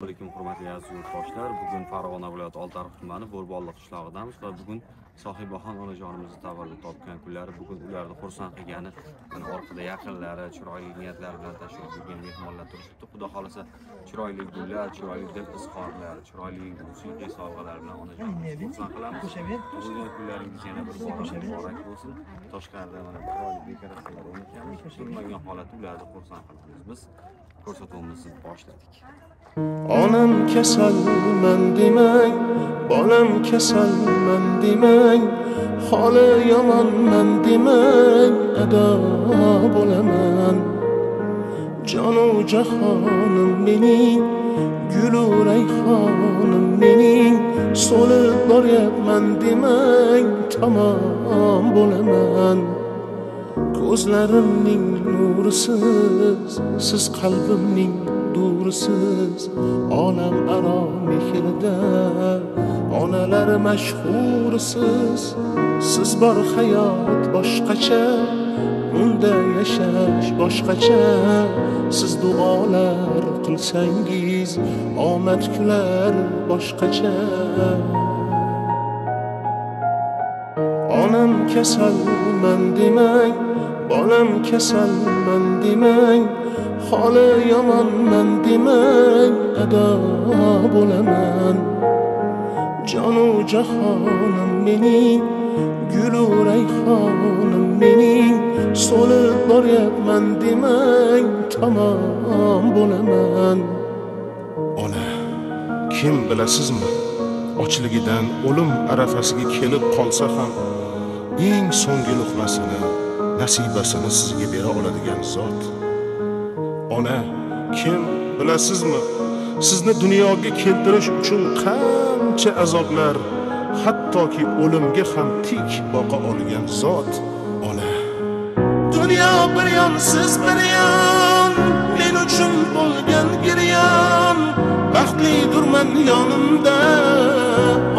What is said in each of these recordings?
Alaykum hurmatli aziz yurtdoshlar. Bugun Farg'ona viloyati Oltiariq tumani Bo'rbolli qishlog'idamiz va bugun Sohibaxon onajonimizni tavallud topgan kunlari, bugun ularni xursand qilgani, mana orqada yaqinlari, chiroyli niyatlar bilan tashrif buyurgan mehmonlar turishibdi. Xudo xolasa chiroyli gullar, chiroyli dil izhorlar, chiroyli musiqiy sovg'alar bilan onajonimizni xursand qilamiz. Tug'ilgan kunlaringiz yana bir bor muborak bo'lsin. Tashqarida mana chiroyli dekoratsiyalar o'rnatganmiz. Kutilmagan holatda ularni xursand qilamiz. Biz ko'rsatuvimizni boshladik. Onam kasalman demang, bolam kasalman demang, holi yomonman demang, ado bo'laman. Jonu jahonim mening, gulu rayhonim mening, so'lib boryapman demang, tamom bo'laman. Ko'zlarimning nurisiz, siz qalbimning durisiz, olam aro mehrida onalar mashhursiz. Siz bor hayot boshqacha, unda yashash boshqacha. Siz duolar qilsangiz, omad kular boshqacha. Onam kasalman demang, bolam kasalman demang, holi yomonman demang, ado bo'laman. Jonu jahonim mening, gulu rayhonim mening, so'lib boryapman demang, tamom bo'laman. Ona, kim bilasizmi, ochligidan o'lim arafasiga kelib qolsa ham eng so'nggi luqmasini, nasibasini sizga bera oladigan zot. Ona, kim bilasizmi, sizni dunyoga keltirish uchun qancha azoblar, hattoki o'limga ham tik boqa olgan zot. Ona. Dunyo bir yon, siz bir yon, men uchun bo'lgan giryon. Baxtlidirman yonimda,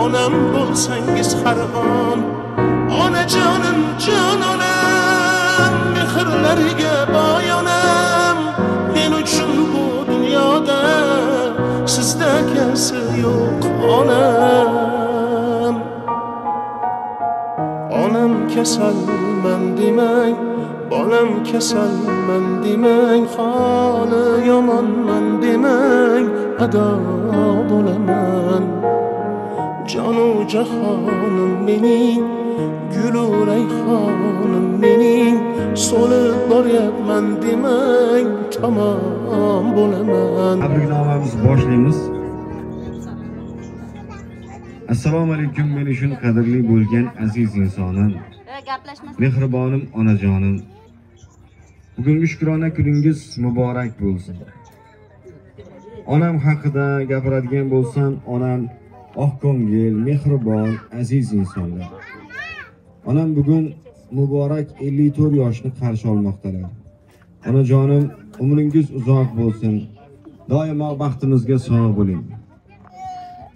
onam bo'lsangiz har on. Onajonim, jononam, mehrlariga boy onam, men uchun bu dunyoda sizdagisi yo'q onam. Onam kasalman demang, bolam kasalman demang, holi yomonman demang, ado bo'laman. Jonu jahonim mening, gulu rayhonim mening, so'lib boryapman demang, tamom bo'laman. Tabriknomamizni boshlaymiz. Assalomu alaykum, men uchun qadrli bo'lgan aziz insonim, mehribonim onajonim. Bugungi shukrona kuningiz muborak bo'lsin. Onam haqida gapiradigan bo'lsam, onam oq ko'ngil, mehribon, aziz insonlar. Onam bugun muborak 54 yoshni qarshi olmoqdalar. Onajonim, umringiz uzoq bo'lsin. Doimo baxtimizga sog' bo'ling.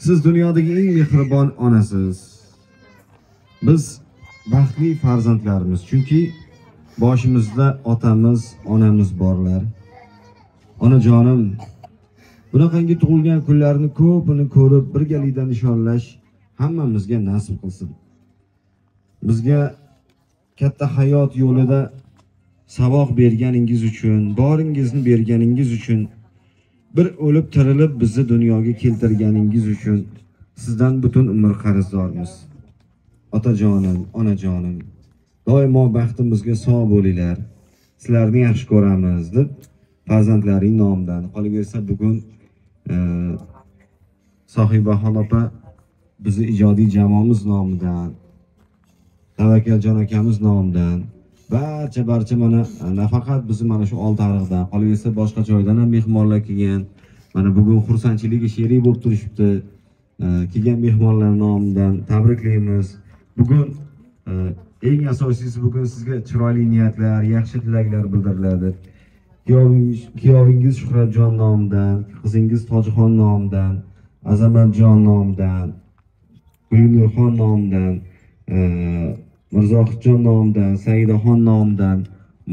Siz dunyodagi eng mehribon onasiz. Biz baxtli farzandlarimiz, chunki boshimizda otamiz, onamiz borlar. Onajonim, bunaqangi tug'ilgan kunlarni ko'pini ko'rib, birgalikda nishonlash hammamizga nasib qilsin. Bizga katta hayot yo'lida saboq berganingiz uchun, boringizni berganingiz uchun, bir o'lib tirilib bizni dunyoga keltirganingiz uchun sizdan butun umr qarzdormiz. Otajonim, onajonim, doimo baxtimizga sog' bo'linglar. Sizlarni yaxshi ko'ramiz deb farzandlaring nomidan. Qolaversa bugun Sohibaxon opa bizni ijodiy jamoamiz nomidan, Tavakkaljon akamiz nomidan barcha mana nafaqat bizni mana shu Oltiariqdan, qolaversa boshqa joydan ham mehmonlar kelgan. Mana bugun xursandchiligi sherik bo'lib turishibdi. Kelgan mehmonlar nomidan tabriklaymiz. Bugun eng asosiysi, bugun sizga chiroyli niyatlar, yaxshi tilaklar bildiriladi. Kuyovingiz Shuhratjon nomidan, qizingiz Tojixon nomidan, Azamatjon nomidan, Gulnurxon nomidan, Mirzohidjon nomidan, Saidaxon nomidan,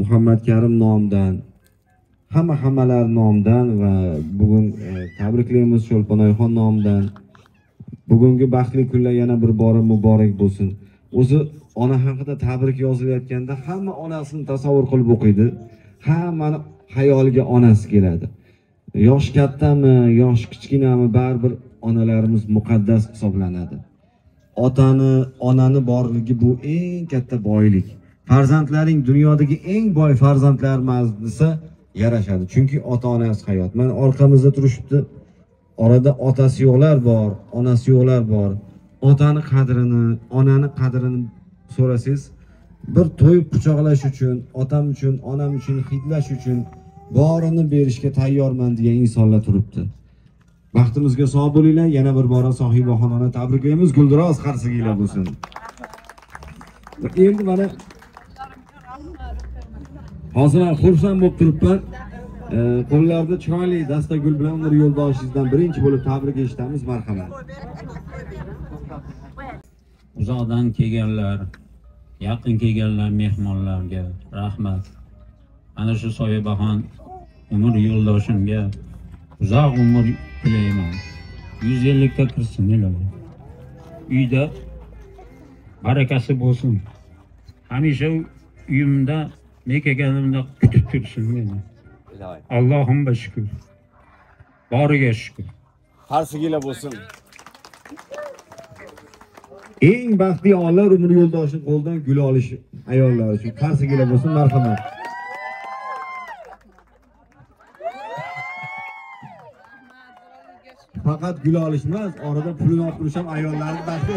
Muhammad Karim nomidan, Hammalar nomidan va bugun tabriklaymiz Cho'lponoyxon nomidan. Bugungi baxtli kunlar yana bir bora muborak bo'lsin. O'zi ona haqida tabrik yozilayotganda hamma onasini tasavvur qilib o'qiydi. Hammani xayoliga onasi keladi. Yosh kattami, yosh kichkinami, baribir onalarimiz muqaddas hisoblanadi. Otani, onani borligi bu eng katta boylik. Farzandlaring dunyodagi eng boy farzandlarimiz desa yarashadi. Chunki ota-onasi hayot. Mana orqamizda turishibdi. Orada otasi yo'qlar bor, onasi yo'qlar bor. Otani qadrini, onani qadrini so'rasangiz, bir to'yib quchoqlash uchun, otam uchun, onam uchun hidlash uchun borini berishga tayyorman degan insonlar turibdi. Baxtimizga sog' bo'linglar. Yana bir bora Sohibaxon ona tabriklaymiz. Guldiroz qarsiginglar bo'lsin. Endi mana hozir men xursand bo'lib turibman. Qo'llarda chiroyli dasta gul bilan umr yo'ldoshingizdan birinchi bo'lib tabrik eshitamiz. Marhamat. Uzoqdan kelganlar, yaqin kelganlar mehmonlarga rahmat. Ana shu Sohibaxon umr yo'ldoshimga uzoq umr tilayman. 150 ta kirsin iloyim. Uyda barakasi bo'lsin. Hamisha uyimda men kelganimda kutib tursin meni. Allohimga shukr. Boriga shukr. Qarsigila bo'lsin. Eng baxtli onlar umr yo'ldoshini qo'ldan gul olish ayollar uchun. Qarsigila bo'lsin, marhamat. Faqat gul olish emas, orada pulini olib turish ham ayollarning baxti.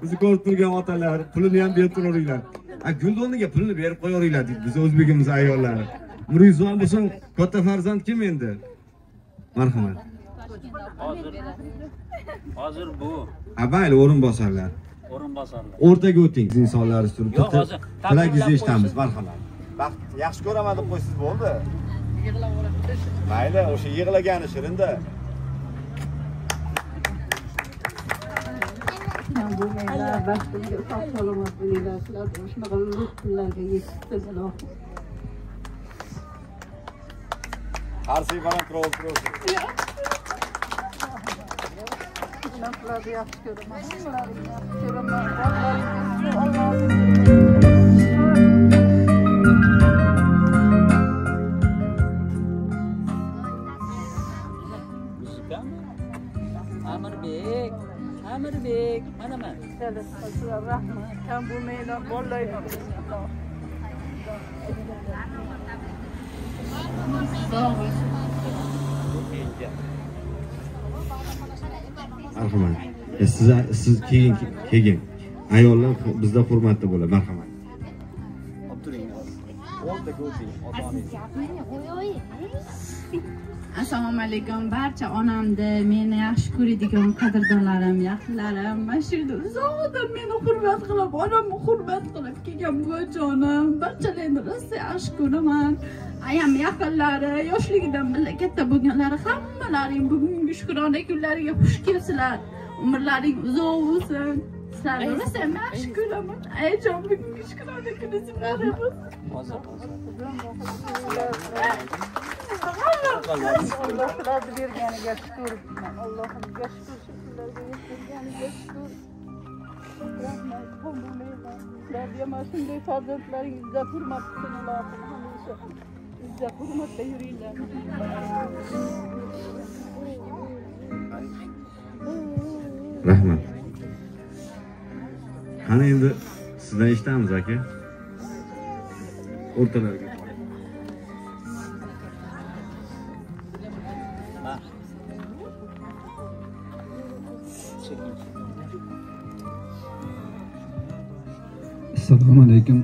Bizni ko'rib turgan otalar pulini ham berib turaveringlar. A gulni o'rniga pulini berib qo'yaveringlar deydi biz o'zbegimiz ayollari. Umringiz uzoq bo'lsin, katta farzand kim endi? Marhamat. Hozir bu. Ha, mayli, o'rinbosarlar. O'rinbosarlar. O'rtaga o'ting. Insonlar turibdi. Tilagingizni eshitamiz, marhamat. Baxt yaxshi ko'raman deb qo'ysiz bo'ldi. Yig'lab oladi. Mayli, o'sha yig'lagani shirinda. Bo'lmanglar, baxtimga sog' salomat bo'linglar. Sizlar shunaqa ulug' kunlarga yetishsin ilohim. Qarsak baland tursin. Men sizlarni yaxshi ko'raman. Hammalaringni yaxshi ko'raman. Robblaringiz Allohim. Amirbek, Amirbek, mana men. Rahmat, kam bo'lmanglar, bolalar. Marhamat. Siz keyin. Ayollar bizda hurmatda bo'ladi. Marhamat. Olib turing. O'rtaga o'ting, ota-onangiz. Assalomu alaykum barcha onamni, meni yaxshi ko'radigan qadrdonlarim, yaqinlarim. Mana shu yerda uzoqdan meni hurmat qilib, onamni hurmat qilib kelgan buvajonim, barchalaringni rosa yaxshi ko'raman. Ayam yaqinlari, yoshligidan birga katta bo'lganlari, hammalaring bugungi shukrona kunlariga xush kelibsizlar. Umrlaring uzoq bo'lsin. Sizlarni rosa yaxshi ko'raman. Ayajon, bugungi shukrona kuningiz muborak bo'lsin. Alloh sizlarni berganiga shukur. Allohimga shukur, shu kunlarga yetkaziganiga shukur. Rahmat, bo'lmayman. Sizlarga ham shunday farzandlaring izzat hurmat qilsin Allohim hamisha. Izzat hurmatda yuringlar. Rahmat. Qani endi sizdan eshitamiz aka. O'rtalarga. Assalomu alaykum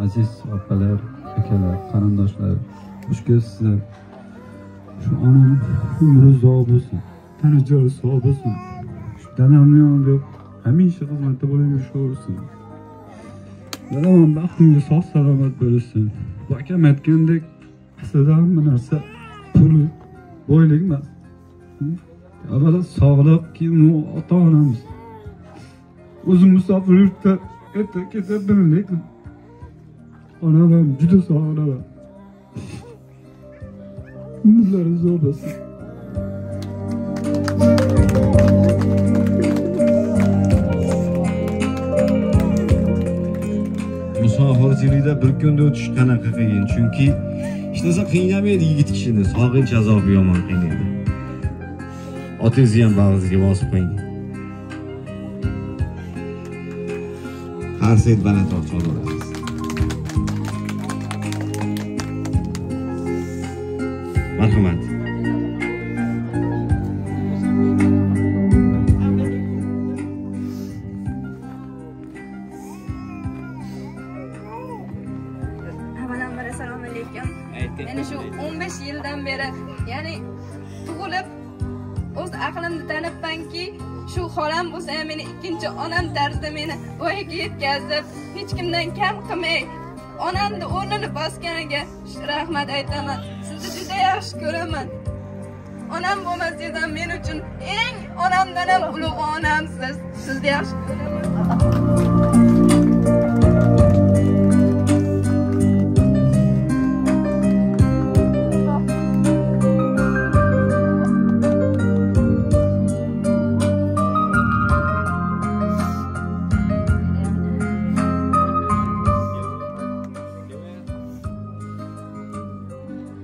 aziz opalar, akalar, qarindoshlar. Xush kelibsizlar. Shu onam umri uzoq bo'lsin, tani joni sog' bo'lsin. Shu dadamni yonida hamisha xizmatda bo'lib yuraversin. Dadam ham baxtimga sog' salomat bo'lsin. Bu akam aytgandek, aslida hamma narsa pul, boylik emas. Avvalo sog'liq, keyin ota-onamiz. O'zim musofir yurtda erta ketib, lekin onam ham juda sog'inaman. Umrlari uzoq bo'lsin. Musofirchilikda bir kunda o'tish qanaqa qiyin, chunki hech narsa qiynamaydi yigit kishini, sog'inch azobi yomon qiynaydi. Otangizni ham bag'ringizga bosib qo'ying. Qarsak balandroq chalamiz. Marhamat. Avvalambor assalomu alaykum. Meni shu 15 yildan beri, ya'ni tug'ilib o'z aqlimni tanibmanki, shu xolam bo'lsa ham meni ikkinchi onam tarzida meni voyaga yetkazib, hech kimdan kam qilmay, onamni o'rnini bosganiga rahmat aytaman. Sizni juda yaxshi ko'raman. Onam bo'lmasangiz ham men uchun eng onamdan ham ulug' onamsiz. Sizni yaxshi ko'raman.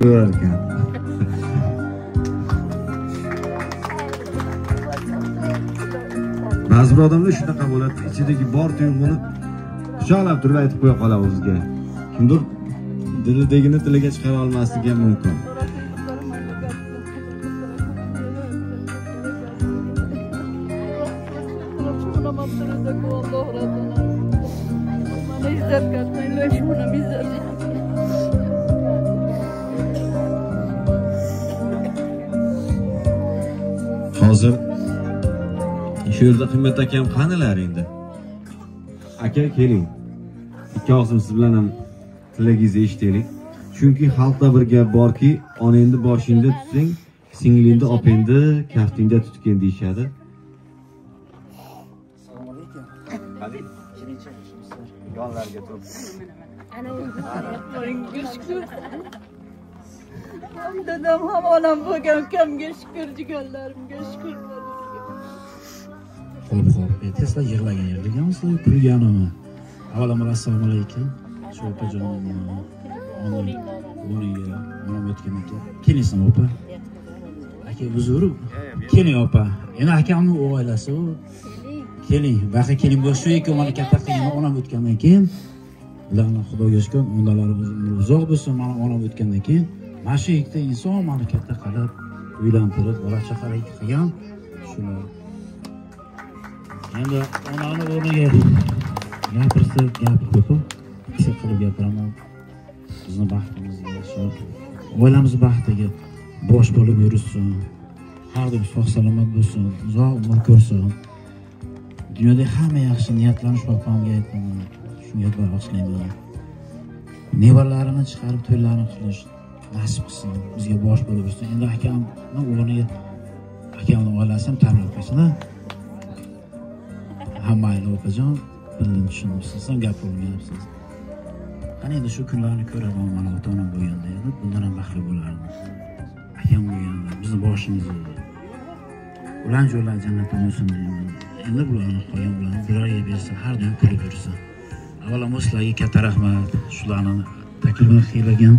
Ko'rarkan. Ba'zi bir odamlar shunaqa bo'ladi, ichidagi bor tuyg'uni quchoqlab turib aytib qo'ya qoladi o'ziga. Kimdir dilidagini tiliga chiqara olmasligi ham mumkin. Hozir shu yerda Qimmat akam qanilar endi? Aka keling. Ikki og'zim siz bilan ham tilagingizni eshitaylik. Chunki xalqda bir gap borki, onangni boshingda tutsang, singlingni opangni kaftingda tutgin deyishadi. Assalomu alaykum. Qani? Yonlarga turib. Ana shukur. Ham dadam ham onam bo'lgan ukamga shukur, jigarlarimga shukur. Xo'p, xo'p. Aytasizlar yig'lagan yig'laganmisizlar, kulganimi? Avvalambor assalomu alaykum. Shu opajonim, onam, bo'niga, onam o'tgan ekan. Keling opa. Aka huzuri. Keling opa. Endi akamning oilasi u. Keling, baqa keling. Bu shu ikki mana katta qilgan onam o'tgandan keyin ularni Xudoga shukr, umrlari uzoq bo'lsin. Mana onam o'tgandan keyin mana shu ikkita inson meni katta qilib, uylantirib, bola chaqalik qilgan. Shular. Endi onani o'rniga gapirsa gap ko'p, qisqa qilib gapiraman. Bizni baxtimizga, shu oilamiz baxtiga bosh bo'lib yursin. Har doim sog' salomat bo'lsin, uzoq umr ko'rsin. Dunyodagi hamma yaxshi niyatlarni shu opamga aytaman. Shunga bag'ishlayman. Nevaralarini chiqarib to'ylarini qilish nasib qilsin, bizga bosh bo'lib yursin. Endi akamni o'rniga akamni oilasi ham tabrik qilsin. Hammayli opajon, bildim tushundim, siz ham gap bo'lmayapsiz. Qani endi shu kunlarni ko'raman, mana ota-onam bo'lganda edi, bundan ham baxtli bo'lardim. Akam bo'lganda bizni boshimiz edi. Ular jo'rlar jannatda bo'lsin deyman. Endi bularni qolgan bularni bularga bersa, har doim kulib yursin. Avvalambor sizlarga katta rahmat, shularni taklifini qilgan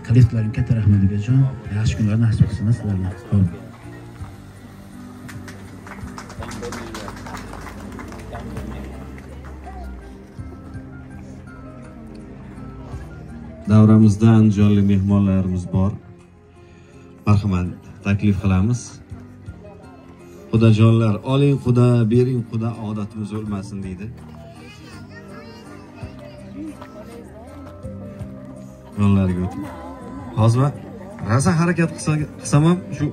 kollektivlarimga katta rahmat ukajon. Yaxshi kunlar nasib qilsin sizlarga. Xo'p. Davramizda andijonlik mehmonlarimiz bor. Marhamat, taklif qilamiz. Xudojonlar, oling xudo, bering xudo, odatimiz o'lmasin deydi. Yonlarga o'tib. Hozir rosa harakat qilsam ham shu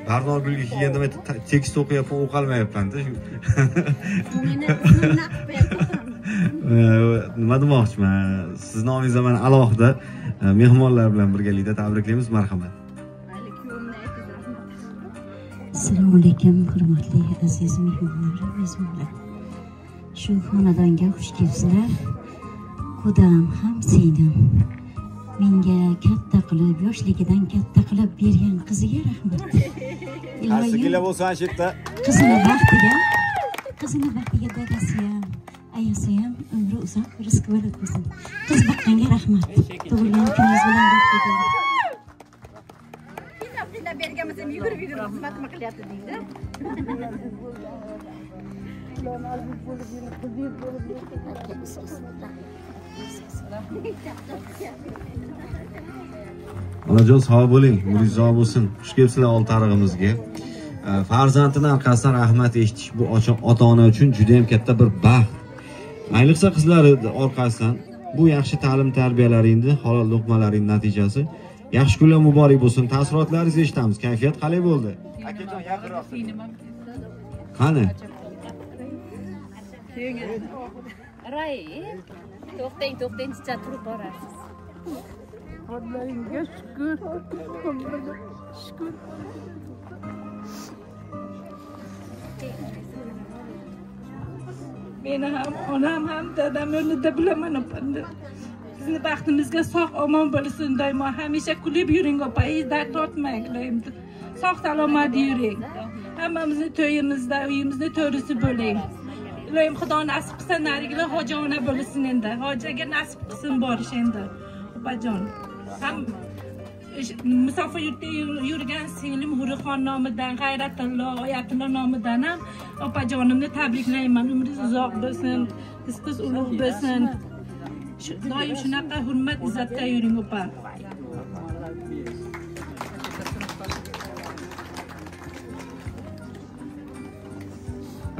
Barnogulga kelganda men tekst o'qiyapman, o'qolmayapman-da shu. Nima demoqchiman? Siz nomingizdan mana alohida mehmonlar bilan birgalikda tabriklaymiz, marhamat. Assalomu alaykum, hurmatli aziz mehmonlar, mezbonlar. Shu xonadonga xush kelibsizlar. Qudam ham singlim. Menga katta qilib, yoshligidan katta qilib bergan qiziga rahmat. Qarsigila bo'lsin shu yerda. Qizini baxtiga dadasi ham, ayasi ham umri uzoq, rizq barakot bo'lsin. Qiz boqqanga rahmat. Tug'ilgan kuningiz bilan baxtli bo'ling. Qiynab bergan bo'lsam yugurib-yugurib xizmatini qilyapti deydi. Onajon sog' bo'ling, umringiz uzoq bo'lsin. Xush kelibsizlar Oltiariqimizga. Farzandini orqasidan rahmat eshitish bu ota-ona uchun juda ham katta bir baxt. Ayniqsa qizlari orqasidan bu yaxshi ta'lim tarbiyalaringni, halol luqmalaring natijasi. Yaxshi kunlar muborak bo'lsin. Taassurotlaringizni eshitamiz. Kayfiyat qalay bo'ldi? Akajon yaqinroq. Qani? Ray, to'xtang, to'xtang, chicha turib borasiz. Allohga shukr. Shukr. Meni ham onam ham dadam o'rnida bilaman opamni. Bizni baxtimizga sog' omon bo'lsin doimo. Hamisha kulib yuring opa, hech dard tortmang iloyim. Sog' salomat yuring. Hammamizni to'yimizda, uyimizni to'risi bo'ling. Iloyim Xudo nasib qilsa narigilar hoji ona bo'lsin endi. Hojiga nasib qilsin borish endi. Opajon. Ham musofir yurtda yurgan singlim Hurixon nomidan, G'ayratullo, Oyatullo nomidan ham opajonimni tabriklayman. Umringiz uzoq bo'lsin, rizqingiz ulug' bo'lsin. Doim shunaqa hurmat izzatda yuring opa.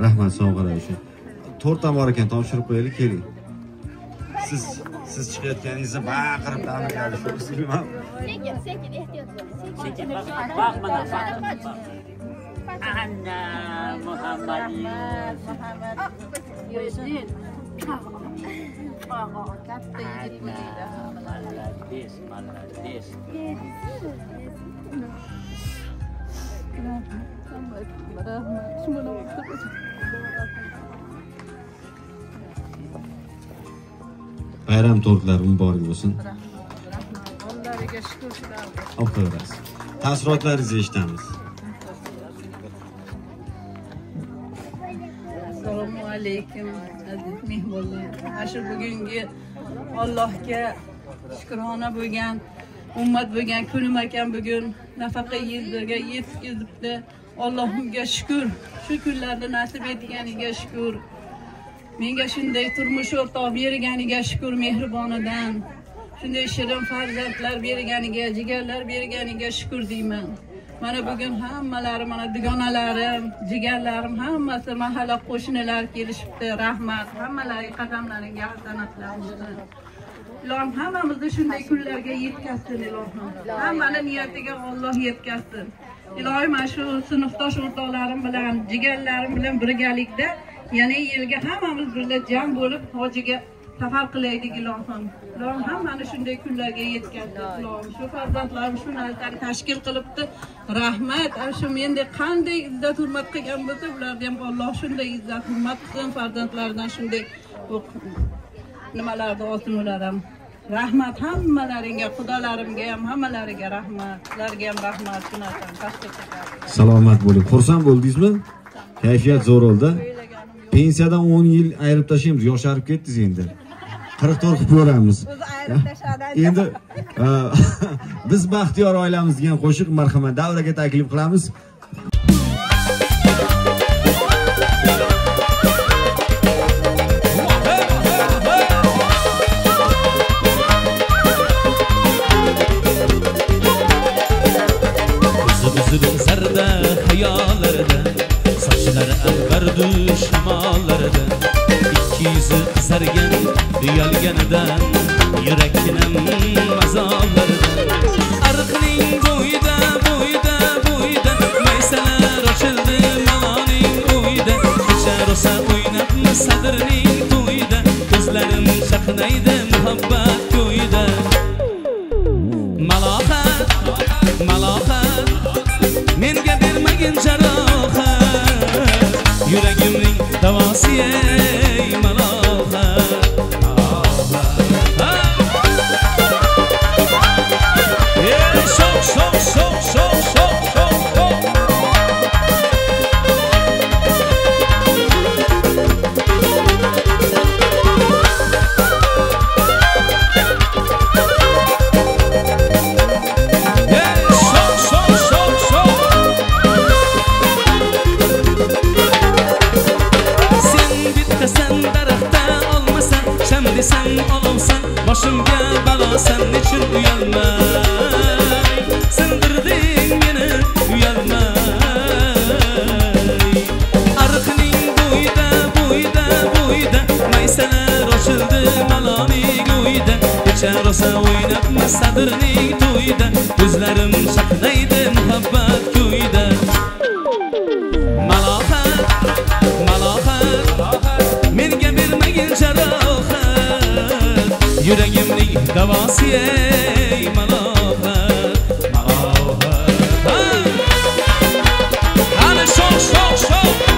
Rahmat sovg'alar uchun. To'rt ham bor ekan, topshirib qo'yaylik, keling. Siz chiqayotganingizda baqirib ta'minladi shu bilmam. Sekin, sekin ehtiyot bo'ling. Sekin. Baq mana, baq. Anna Muhammad. Muhammad. Yusuf. Katta yigit bo'linglar. Malades, malades. Bayram tortlari muborak bo'lsin. Allohga shukr shularga. Olib qo'yaverasiz. Taassurotlaringizni eshitamiz. Assalomu alaykum aziz mehmonlar. Mana shu bugungi Allohga shukrona bo'lgan, ummat bo'lgan kunim ekan bugun. Nafaqa yillarga yetkazibdi. Allohimga shukr. Shu kunlarni nasib etganiga shukr. Menga shunday turmush o'rtoq berganiga shukr mehribonidan. Shunday shirin farzandlar berganiga, jigarlar berganiga shukr deyman. Mana bugun hammalari, mana dugonalarim, jigarlarim hammasi mahalla qo'shnilar kelishibdi. Rahmat. Hammalariga qadamlaringga hasanatlar bo'lsin. Ilohim hammamizni shunday kunlarga yetkazsin ilohim. Hammani niyatiga Alloh yetkazsin. Ilohim mana shu sinfdosh o'rtoqlarim bilan, jigarlarim bilan birgalikda yana yilga hammamiz birga jam bo'lib hojiga safar qilaylik ilohim. Ilohim hammani shunday kunlarga yetkazsin ilohim. Shu farzandlarim shu narsani tashkil qilibdi. Rahmat. Ana shu mendek qanday izzat hurmat qilgan bo'lsa, ularni ham Alloh shunday izzat hurmat qilsin, farzandlaridan shunday nimalarni olsin ular ham. Rahmat hammalaringga, xudolarimga ham, hammalariga rahmat. Sizlarga ham rahmat shu narsani tashkil qilgan. Salomat bo'ling. Xursand bo'ldingizmi? Kayfiyat zo'r bo'ldi. Pensiyadan 10 yil ayirib tashlaymiz, yosharib ketdingiz endi. 44 qilib ko'ramiz. O'zi ayirib tashladi. Endi biz baxtiyor oilamiz degan qo'shiq marhamat davraga taklif qilamiz. Zarda xayollarda, sochlari anvardu shamollarda, ikki yuzi qizargan uyalganidan, yurakkinam azoblardan. Ariqning bo'yida, bo'yida, bo'yida maysalar ochildi maloning o'yida, kecha rosa o'ynabmi sadrning to'yida, ko'zlarim chaqnaydi muhabbat ko'yida. Malohat, malohat, menga bermagin jarohat, yuragimning davosi ey malohat. Boshimga balosan nechun uyalmay, sindirding meni uyalmay. Ariqning bo'yida, bo'yida, bo'yida maysalar ochildi maloning uyida. Kecha rosa o'ynabmiz sadrning to'yida, ko'zlarim chaqnaydi muhabbat ko'yida. Malohat, malohat, menga bermagin jarohat, yuragimning davosi ey malohat, malohat. Qani shoh, shoh, shoh.